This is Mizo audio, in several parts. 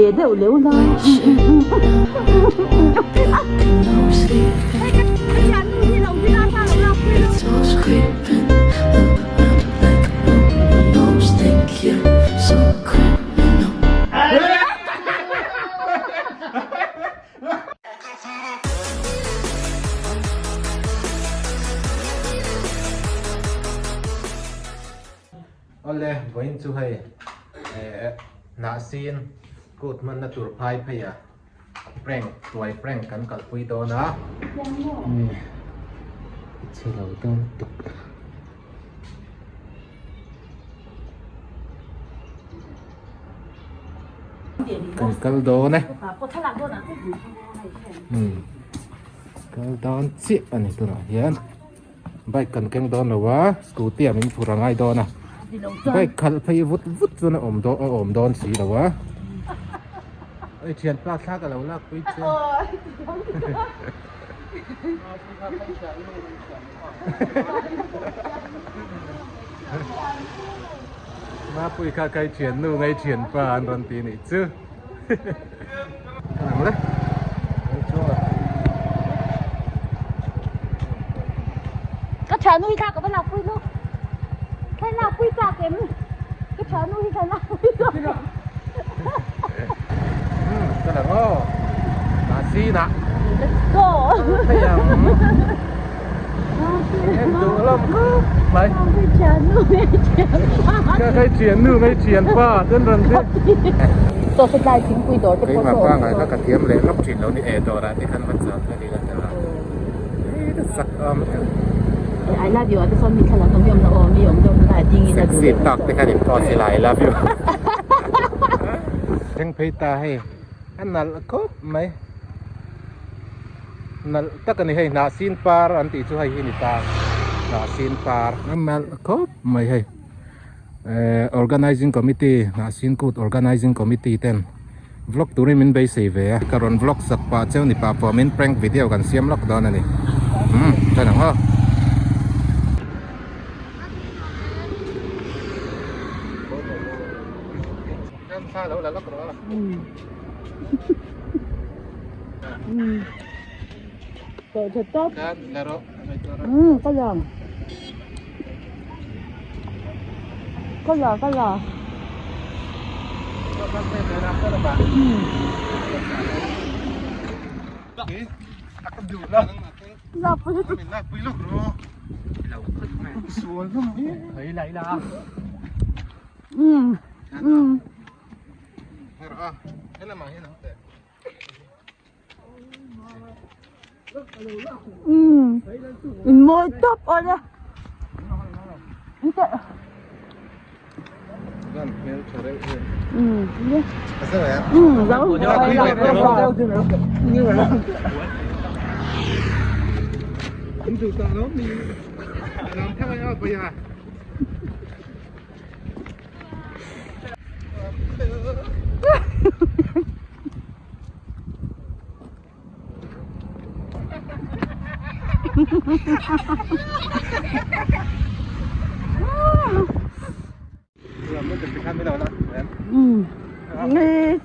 ve deuh leu la. Awle vawiin chu hei eh hnah sin kut hmanna tur phai phei a prank tuai prank kan kalpui dawn a. Chhe lo dawn tuk. Kan kal dawn e. Kal dawn chiah a ni tunah hian bike kan keng dawn lo a scooty ah min phur a ngai dawn a bike khalh phei vut vut chuan a awm dawn a awm dawn si lo a oi thianpa thla ka lo lak pui che. Mapui kha kai thian nu ngai thian pa an rawn ti nih chu ka lang le Ka thian nu hi thla ka va lak pui lawk thla lak pui chak em ka thian nu hi thla lak pui chak Ka lang aw Mahsina Let's go Thei ang Em duh lawm khawp mai Ka kai thian nu ngai thian pa ten rawn ti Chaw hre tlai thingpui dawr te pawh Keimah pa ngai kha ka thiam leh lawk thin lo ni e dawr ah te khan va chak ka ni la tel a Sak awm I love you ah te sawn mi thlalak awm hi awm lo aw mi awm deuh lai ding in a duh Sexy tak te khan in post ila I love you Thleng phei ta hei a nalh khawp mai nalh tak a ni hei hnah sin par an tih chu hei hi ni ta hnah sin par a nalh khawp mai hei eh organizing committee hnah sin kut organizing committee ten Vlog turin min beisei ve a. Ka rawn vlog sak pah cheu ni pah pawh min prank video kan siam lawk dawn a ni. Umm chuan ang aw. Ka la ka la. In mawi tawp awle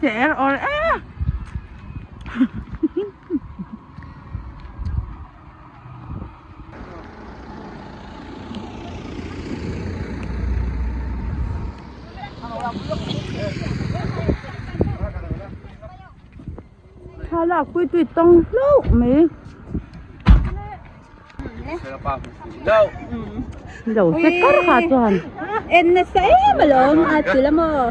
Sẽ rồi á. Thlalak pui tui tawng hlauh mai. Lo se kar kha chuan. En nasa em alawm a ti la maw.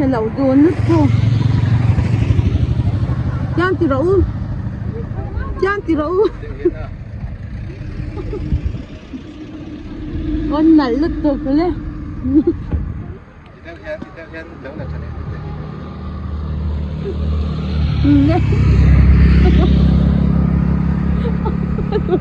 Lo dun lutuk Tiang ti rawh u Tiang ti rawh u Aw nalh lutuk le. Aw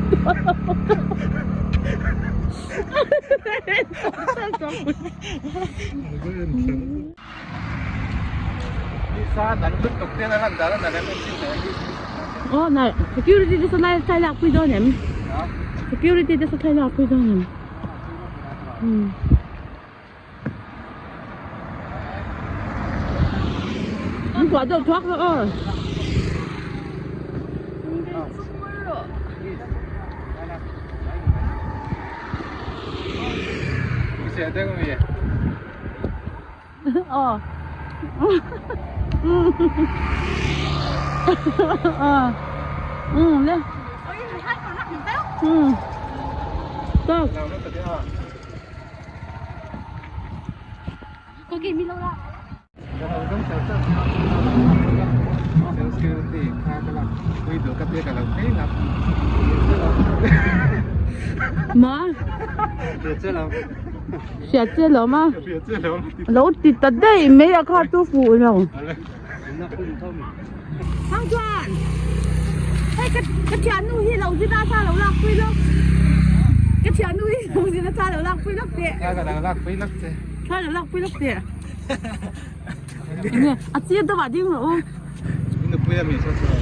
nalh security te saw lai thlai lak pui dawn em security te saw thlai lak pui dawn em umm. An kuah deuh thuak rawh aw. Aw. Um le. Um. Tawk. Ma Hriat che lo ma Lo ti ta daih mai a kha chu fuh lo Thang chuan hei ka ka thiannu hi lo zin a thla lo lak pui lawk ka thiannu hi lo zin a thla lo lak pui lawk teh Thla lo lak pui lawk che thla lo lak pui lawk teh nge a chir deuh ah ding rawh u I nupui a mi saw chuan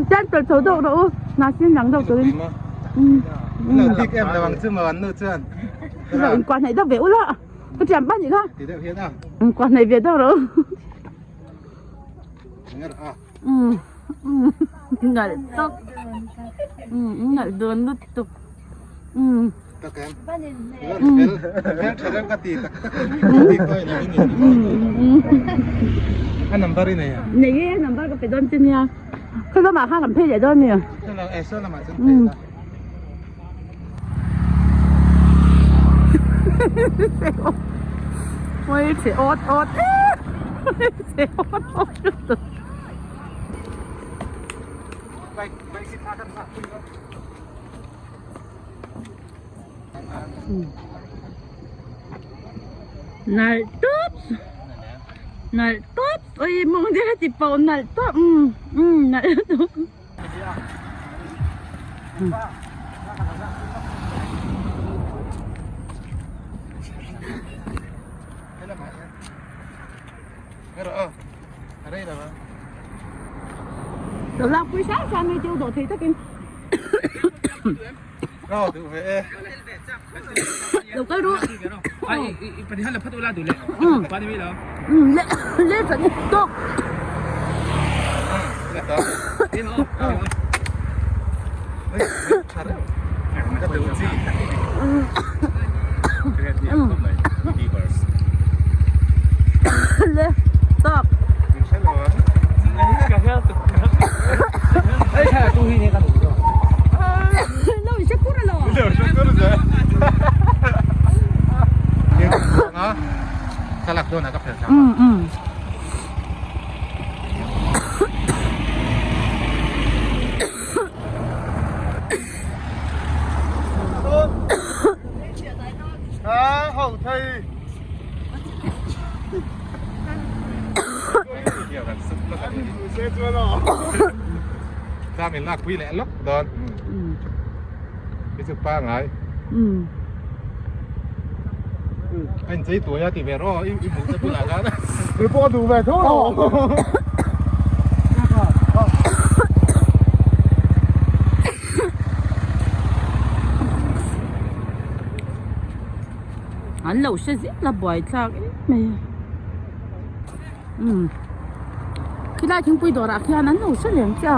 Chuan pel chho deuh rawh u hnahsin dang deuh turin Lo thik em lo ang chu maw an nu chuan Lo inkuah hnaih deuh ve ula ka thian pa nih kha Ti deuh hian a Inkuah hnaih ve deuh rawh u Nalh tawp nalh dawn lutuk Nei e number ka pe dawn che nia khaw lamah khan kan phei leh dawn nia. Ôi chị ốt ốt chị ốt ốt Nalh tawp nalh tawp ôi mawng te ti pawh nalh tawp um um nalh tawp. Lo lak pui sang sang mai teu dawh thei takin. Lo kal ru. Le le tawk. Le tawk. Lo in hre kur alo. Thlalak dawn ah ka phel thla. Tlang in lak pui leh lawk dawn. Hi chu pangai. A inchei tuai a ti ve rawh i hmuh te bulah khan. Kei pawh a duh ve tho lo. An lo hre zel a buai thlak em mai a. Umm khilai thingpui dawrah khian an lo hre reng che a.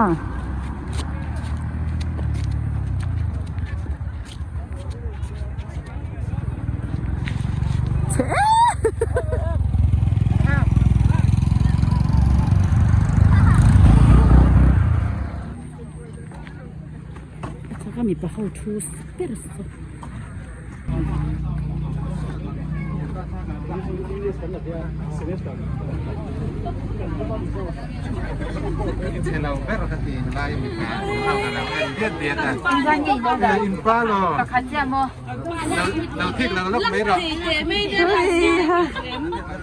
Ka mipa ho thu ber saw. Chhelo ber ka ti lai mipa ho ka lo en diat diat a. In pa lo. Lo thik lo lawk mai rawh.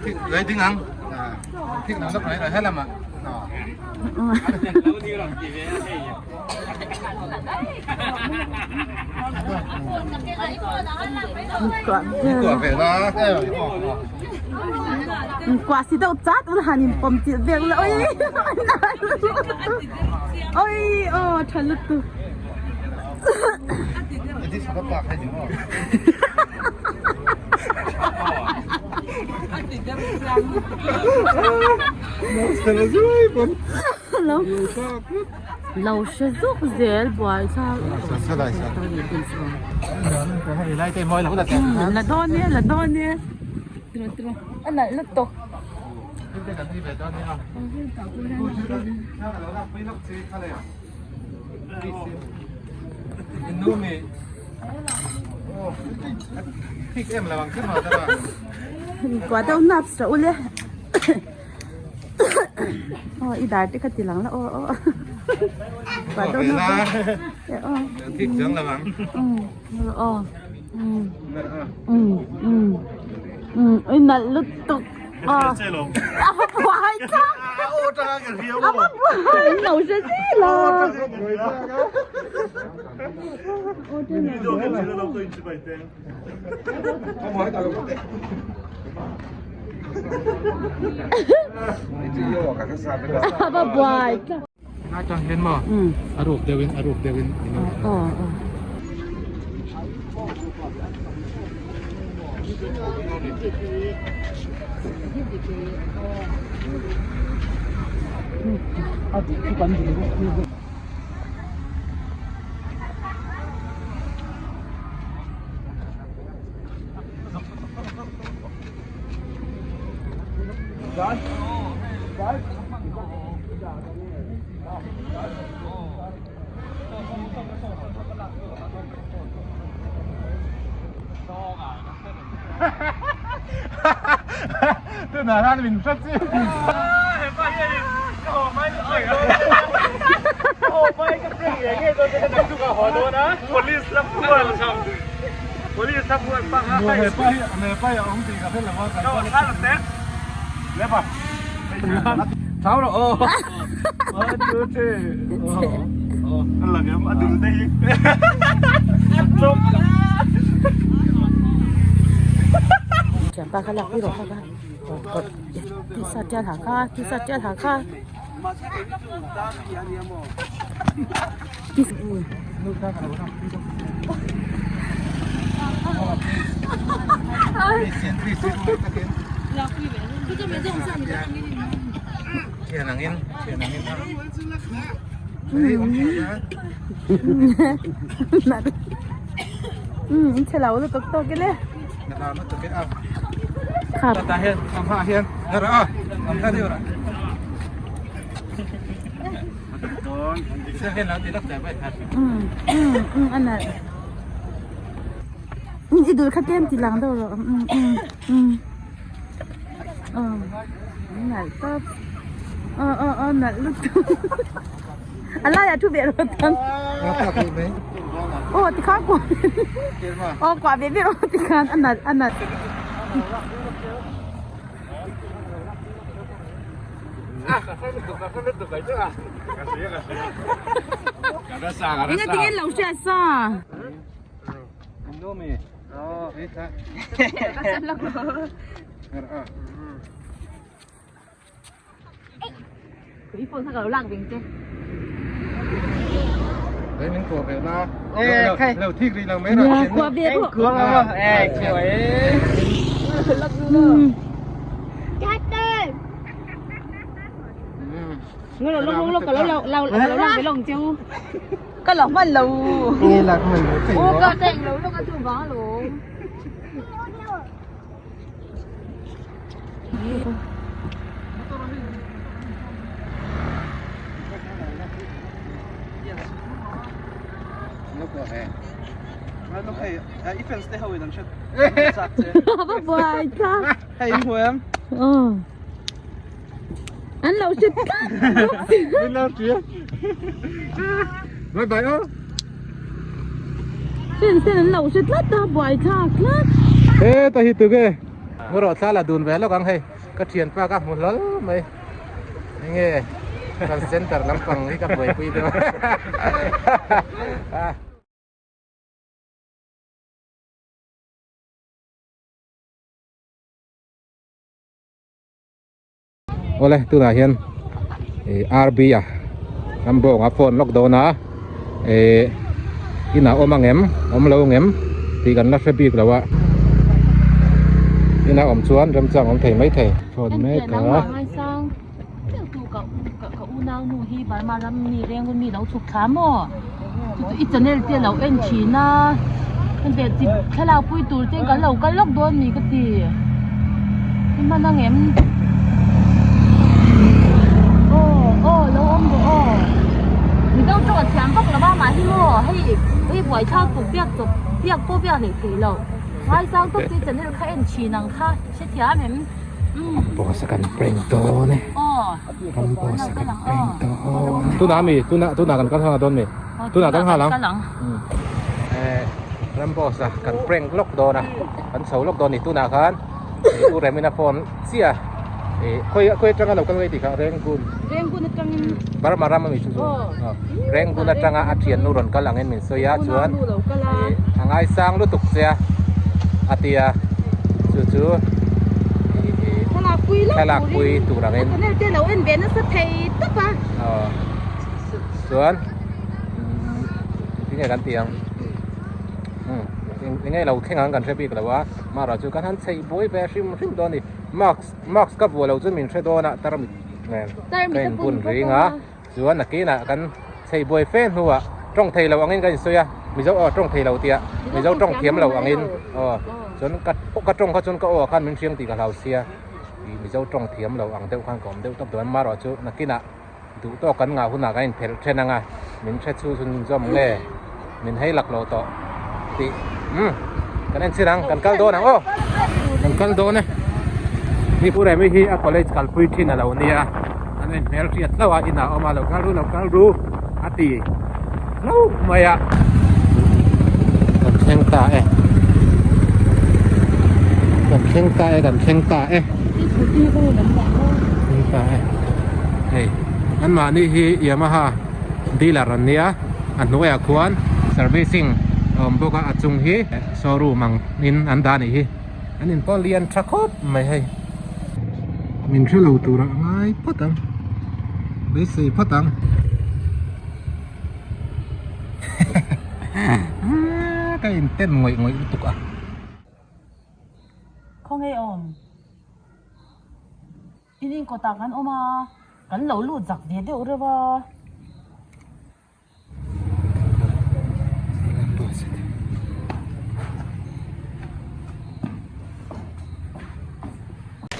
Thik lai ding ang. Thik lo lawk mai rawh helamah. Kuah si deuh chat un han in pawm chilh vek la oi oi aw tha lutuk. Lo hre zuk zel buai thlak la dawn e la dawn e a nalh lutuk. Kua deuh nap sa ule aw i dar te kha ti lang la aw aw kua deuh nap aw aw ui nalh lutuk aw a va buai thlak a va buai lo hre zel a. A va buai tlat. Atang hian maw a ruk deuhin a ruk deuhin Tunah khan min hrat chi. Thianpa kha lak pui rawh kha kha tisa tial ha kha tisa tial ha kha. Chhelo lutuk tawk ile. I dul kha tlem ti lang deuh rawh nalh tawp aw aw aw nalh lutuk a laiah thu ve rawh tang aw tikhan kuah aw kuah ve ve rawh tikhan a nalh a nalh. Enga tinge lo hriat sa? I phone kha ka lo lak veng che. Kuah ve pawh. Ka lo hman lo. Aw ka teng lo lawk a chu vang alawm. Va buai tha. An lo hre tlat bawk si. Min lo hria. Bye bye aw. Sen sen an lo hre tlat a buai thlak tlat. He ta hi tu ge. Ngaw rawh thla la dun ve lawk ang hei. Ka thianpa ka hmu hlawl mai. Enge. Transgender lampang hi ka buaipui deuh a. Awle tunah hian ih RB a Rambawng a phone lawk dawn a ih inah awm ang em awm lo ang em tih kan la hre bik lo a inah awm chuan remchang awm thei maithei phone mek a. Boss a kan prank dawn e kan boss a kan prank dawn tunah mi tunah tunah kan kal nghal dawn mi tunah kan nghal ang eh ram boss a kan prank lawk dawn a kan chho lawk dawn ni tunah khan u remina phone chiah eh khawi khawi atanga lo kal nge tih kha Rangoon Rangoon atangin Burma ram ami chu chu Rangoon atanga a thiannu rawn kal angin min sawi a chuan eh a ngaisang lutuk che a a tia chu chu thlalak pui tur angin channel te lo en ve nasa thei tawp a aw chuan tinge kan ti ang eng nge lo thleng ang kan hre bik lo a mara chu kan han chheih buai ve hrim hrim dawn a ni mask mask ka vuah lo chu min hre dawn a tarmit nen ka inbun ring a chuan a kinah kan chheih buai fe hnuah tawng thei lo angin ka insawi a mizo aw tawng thei lo tia mizo tawng thiam lo angin aw chuan ka ka tawng kha chuan ka aw ah khan min hriang tih ka hlau sia ih mizo tawng thiam lo ang deuh khan ka awm deuh tawp dawn marawh chu nakinah duh tawk kan ngah hunah kan inphelh then anga min hre chu chun zawm nge min hei lak lo tawh tih umm kan en chhin ang kan kal dawn ang aw kan kal dawn e ni pu remi hi a college kalpui thin a lo nia an en hmel hriat hlauh a inah a awm a lo kal ru lo kal ru a ti hlauh mai a kan thleng ta e kan thleng ta e kan thleng ta e thleng ta e hei an mahni hi Yamaha dealer an nia a hnuaiah khuan servicing a awm bawk a a chung hi showroom ang in an dah a nih hi an in pawh lian tha khawp mai hei min hre lo turah a ngai phawt ang beisei phawt ang. Ka inten ngawih ngawih lutuk a. Khawnge awm? In inkawtah kan awm a, kan lo lut zak ve deuh reuh a.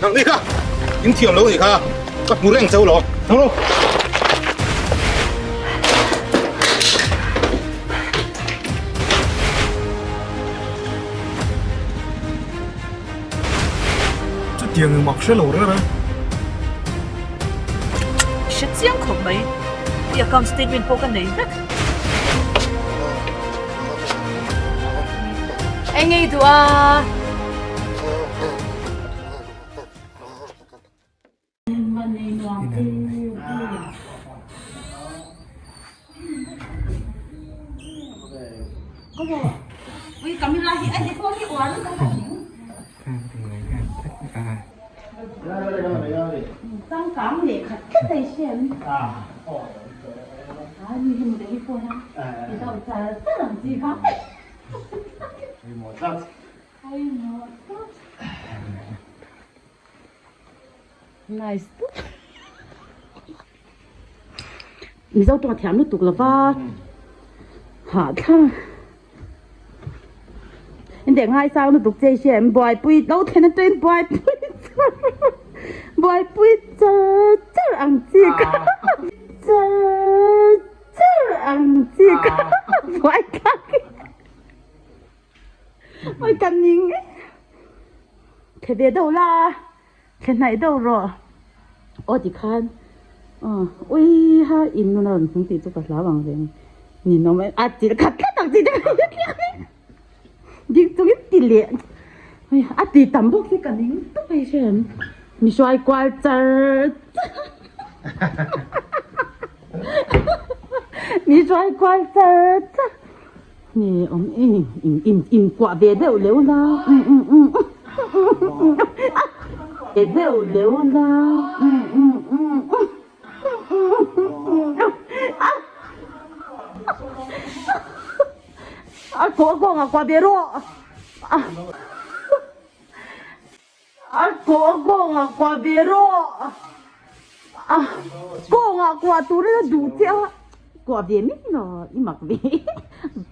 Nang ni kha in thiam lo ni kha ka hmu reng cheu lo nang lo. Chutiang eng mak hre lo reng reng. Hre chiang khawp mai. I account statement pawh ka nei vek. Eng ngei duh a? Nice Mizo tawng a thiam lutuk lova hahthlak Inte ngaisang lutuk che hria em buaipui lo thlen atangin buaipui char buaipui char char ang chi kha char char ang chi kha buaithlak Oi ka ning e Thla ve deuh la thla hnaih deuh rawh aw tikhan aw ui ha in nuna rawn hmang tih chu ka hlau ang reng ninawm e a chilh khat tlat ang tih te ka hre tlat dik chungin ti leh a ti tam bawk hi ka ning tawp a hriat mi hruai kual char char. Mi hruai kual char char. Nge awm e in in in kuah ve deuh leuh la um um um um ve deuh leuh la um um um a kawh kawng a kuah ve rawh A kawh kawngah kuah ve rawh. A kawngah kuah turin a duh che a, kuah ve mai lo i mak ve.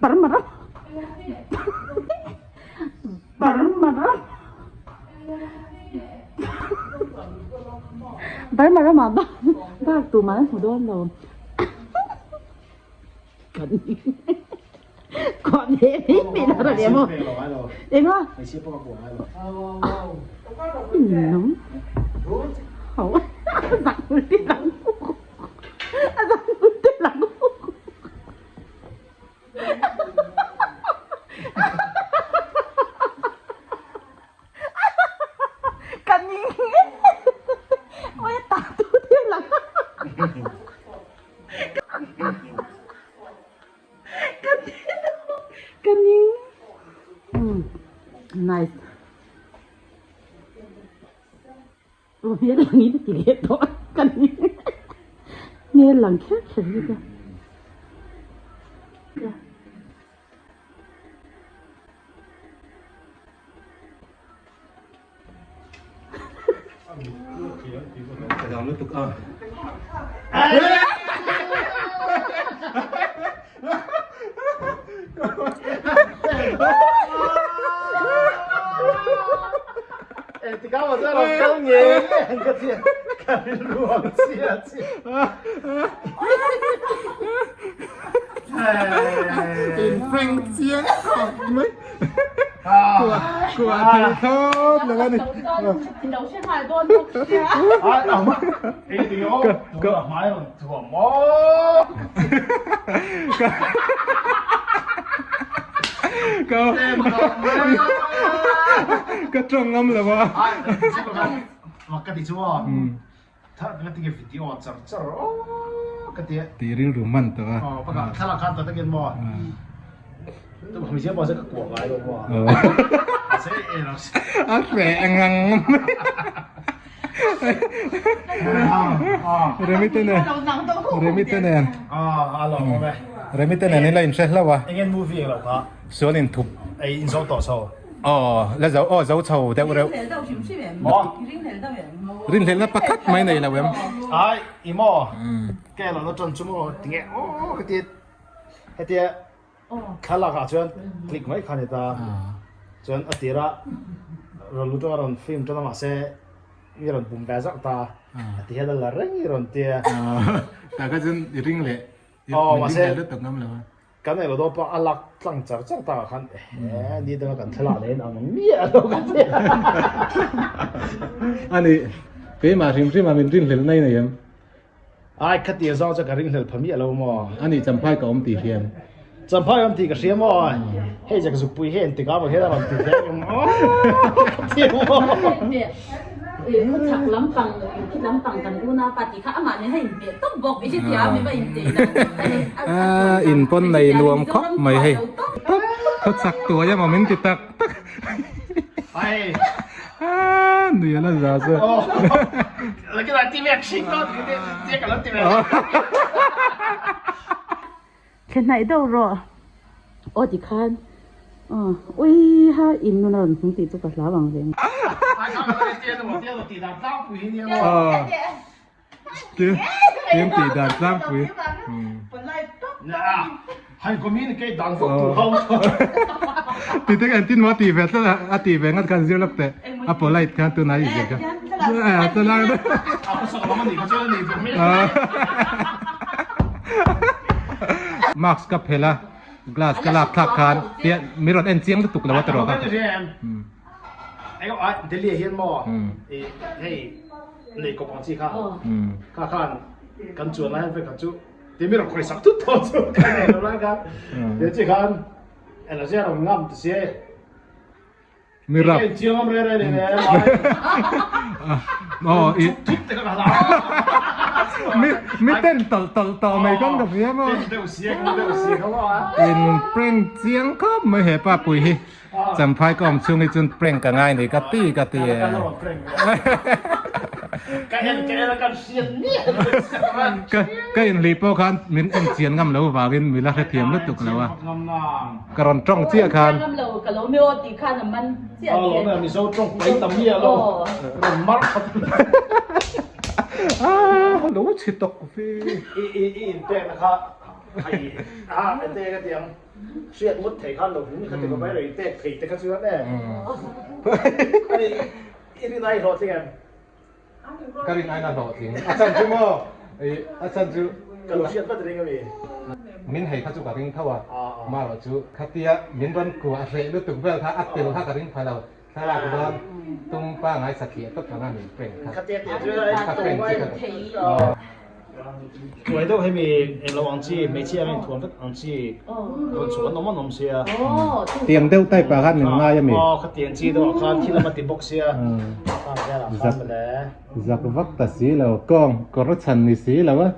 Parma ram Parma ram Burma ramah bak bak tumah an hmu dawn lo. Kan Kuah ve mai mai la ra ve maw? Enga? Nung. Hau. Zak hmul te lang. A zak hmul te lang. Ka ning. Oi ta tu te lang. Ka ning. Nice. Oh, hmel lang in ti leh tawh ka ning. Hmel lang kher kher hi ka. In prank chiang khawp mai. Kuah thei thlawt lo a ni. Ka tawng ngam lo a. Tih rilru hman tawh a. A hreh ngang mai. Remi te nen Remi te nen Remi te nen in la inhre hlauh a. Sual inthup. Aw la zo aw zo chho deuh reuh. Rinhlelhna pakhat mai nei lo em. Ai i maw ke lo na tan chu maw tinge aw ka ti hetia thlalak ah chuan click mai kha ni ta chuan a tira rawn lut a rawn film tan a mahse mi rawn bum ve zauh ta a ti hian a la reng i rawn tia. Taka chuan i ring leh Aw mahse ring leh lutuk ngam lo a. Kan ei lo dawn pawh a lak tlang char char takah khan ehe ni danga kan thlalak leh in ang miah lo ka ti a. Ani keimah hrim hrim a min rinhlelh nai nei em? Ai khatia zawng chu ka ringhlelh pha miah lo maw? Ani Champhai ka awm tih hian. Champhai awm tih ka hria maw? Hei zek zukpui hi engtikah maw hian a rawn ti hle ang maw? Ka ti maw? Khawchhak lampang, khit lampang kan unaupa tih kha amah nen a inhmeh tawp bawk i hrethiam em a inchei dan A in pawn nei nuam khawp mai hei. Khawchhak tuai emaw min ti tak tak. A nui a la za chu. Thla hnaih deuh rawh. Aw ti khan aw ui ha in nun a rawn hmung tih chu ka hlau ang reng. Tin tih dan tlangpui. Ti te kan tin maw tih ve tlat a tih ve ngat khan zir lawk teh a polite khan tunah i zir kha. Mask ka phelh a glass ka lak thlak khan tia mi rawn en chiang lutuk lo a tiraw kha. Mi rap. Chiang am re re le le. Oh, i. Thut te ka la. Mi mi ten tal tal ta mai kan ka hria maw. Deuh sia ka deuh sia ka maw. In prank chiang khawp mai he pa pui hi. Champhai ka awm chhung hi chuan prank ka ngai nei ka ti ka ti e. Ka en ka en a kan hriat miah lo. Ka ka inhlih pawh khan min en chian ngam lo vangin mi la hrethiam lutuk lo a. Ka rawn tawng chiah khan. Ngam lo ka lo mi aw tih khan a man chiah che. Aw Mizo tawng pai ta miah lo. Rawn mar khat. Ah lo chhi tawk ve. I i i in pek na kha ai a ete ka tiang hriat ngut thei khan lo hmu kha ti ka mai lo in pek thei te kha chuan e. Ani i rin ai hlawhtling em? Ka rin aina hlawhtling. A chan chu maw? A chan chu. Ka lo hriat vat ring a mi. Min hei kha chu ka ring tho a. Marawh chu khatia min rawn kuah hreh lutuk vel kha a tel kha ka ring pha lo. Thlalak dawn tum pangai satliah tawp anga min prank kha. Khatia tih chu Ka prank chu ka. Tuai deuh hemi englo ang chi hmeichhia ang inthuam vek ang chi rawn chhuah an awm an awm sia. Tiang deuh type ah khan min ngai a mi. Aw khatiang chi deuh ah khan thil a ti bawk sia. Khang vel ah khan mawle. Zak vak ta si lo kawng kawr chhan ni si lo a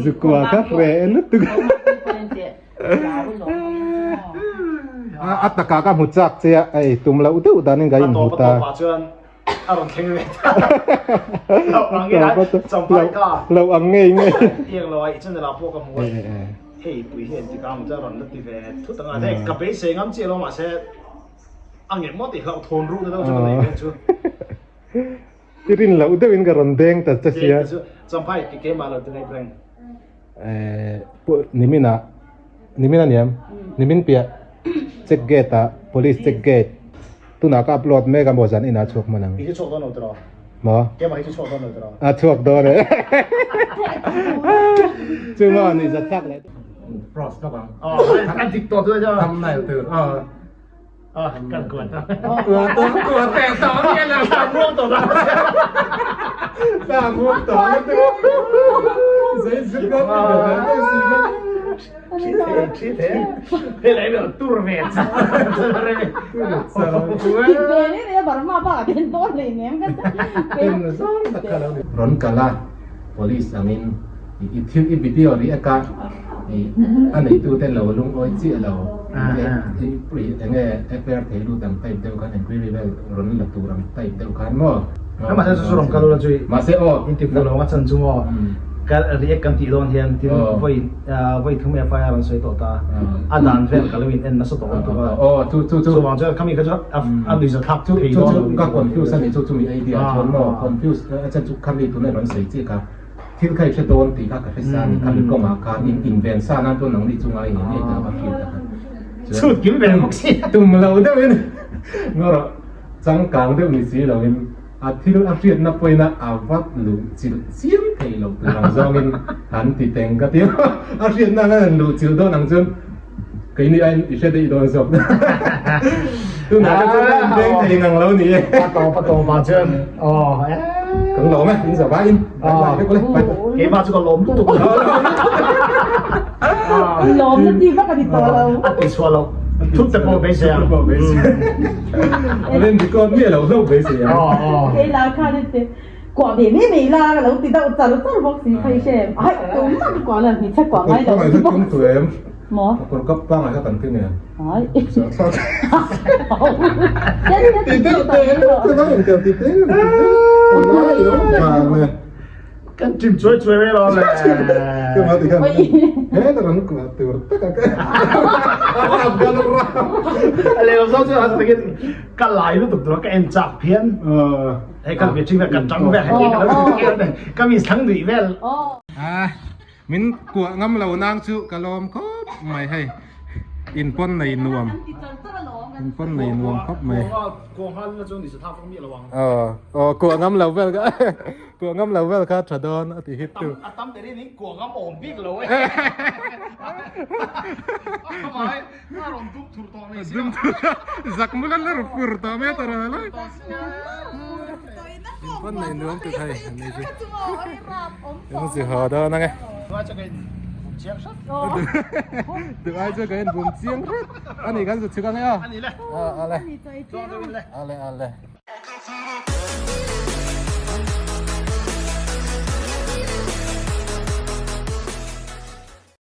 zukua kha hreh lutuk. A takah ka hmu chak che a ei tum loh deuh danin ka inhmu ta. A tawp a tawp ah chuan A rawn thleng ve ta. Lo ang nge ai champhai ka. Lo ang ngei ngei. Tiang lo ai channel ah pawh ka hmu a. Hei pui hian ti ka hmu chuan rawn la ti ve thut ang a. Hei ka beisei ngam chiah lo mahse a ngem maw tih hlauhthawn ruk na deuh chu ka nei dawn chu. I rin loh deuh in ka rawn deng ta che sia. Champhai ti keimah lo ti ngaih reng. Nimin ah nimin a niam nimin piah check gate ah police check gate tunah ka upload mek a maw zan inah chhuak hman ang. I chu chhuak dawn lo tiraw? Maw? Keimah hi chu chhuak dawn lo tiraw? A chhuak dawn e. Chu maw ni zat thlak leh. Cross bawk ang. Aw a dik tawh chu a. Thumbnail tur aw. Ah, kan kuat a. Kuat a, kuat teh tawh mi a lo. Sa muang tawh dah. Sa muang tawh na te. Zai zuk na ti ka na te si na. Thi the, thi the. He lai me tur ve cha. Thit ve ne ne Burma ba den dawn lei nem ka. Pen zang tak kha lo ni. Ron kala police angin i thil i video react a i a neitu te lo lungawi chiah lo i enge FIR thei lut ang type deuh khan enquiry vel rawn la tur ang type deuh khan maw Mahse chu chu rawn kal ula chui mahse aw in ti fuh lo a chan chu maw ka react kan tih dawn hian tin vawi vawi thum FIR an sawi tawh ta a dan vel ka lo in en nasa tawh lutuk a aw chu chu chu chuvang chuan khami kha chu a nuihza thlak thei dawn lo chu ka confuse a ni chu chu mi idea chuan maw confuse a chan chu khami tuna rawn sawi chiah kha Thil kha i hre dawn tih kha ka hre sa a ni. Khami kawngah khan in inven sa nan chuan nangni chunga i ngei ngei ta ka hriat a kha. Chhut kim ve bawk si. Tum lo deuhin ngarawh changkang deuh ni si loin a thil a hriatna pawina a vat luh chilh chiam thei lo tur ang zawngin han ti teng ka ti a. A hriatna anga han luh chilh dawn ang chuan keini aiin i hre daih dawn zawk. Tunah kha chuan a inveng thei ngang lo ni e. A tawp a tawpah chuan aw. Kan lawm e, in zavai in. Bye bye vek ule, bye bye. Keimah chu ka lawm lutuk. Lawm na ti vak a ni tawh lo. A ti chhuah lo. Thut te pawh beisei ang. Thut te pawh beisei. Awle mi kawn mi a lo hlauh beisei ang. Kei la khan in te kuah ve mai mai la ka lo ti deuh char char bawk si phei hre. Ai tumah ka kuah la hmeichhia kuah ngai lo. Ka kawr kawng tu em? Maw? Ka kawr kap pangai kha kan ti nen. Ai. Ti deuh te te nang in tel ti te. Lai lo vang e. Kan chim chuai chuai mai lo le. Ka ma ti khan. He ta ran kuah tur tak a ka. Rap gan rap. Ale lo zo chu han takin ka lai lutuk tur ka en chak phian. Hei kan ve ching ve kan tang ve hei ka lo ka mi thlang dui vel. Ah Min kuah ngam lo nang chu ka lawm khawp mai hei in pawn nei nuam in pawn nei nuam khawp mai aw aw kuah ngam lo vel kha kuah ngam lo vel kha tha dawn a ti hit tu zak mula la ru pur tawh mai ta rawh lai in pawn nei nuam ti thei ani chu. Eng chi haw dawn ang e. chiang hret. Duh ai chuan kan in bum chiang hret. Ani kan zu chhuk ang e aw. Ani le. A ale. Chuang deuh in le. Ale ale.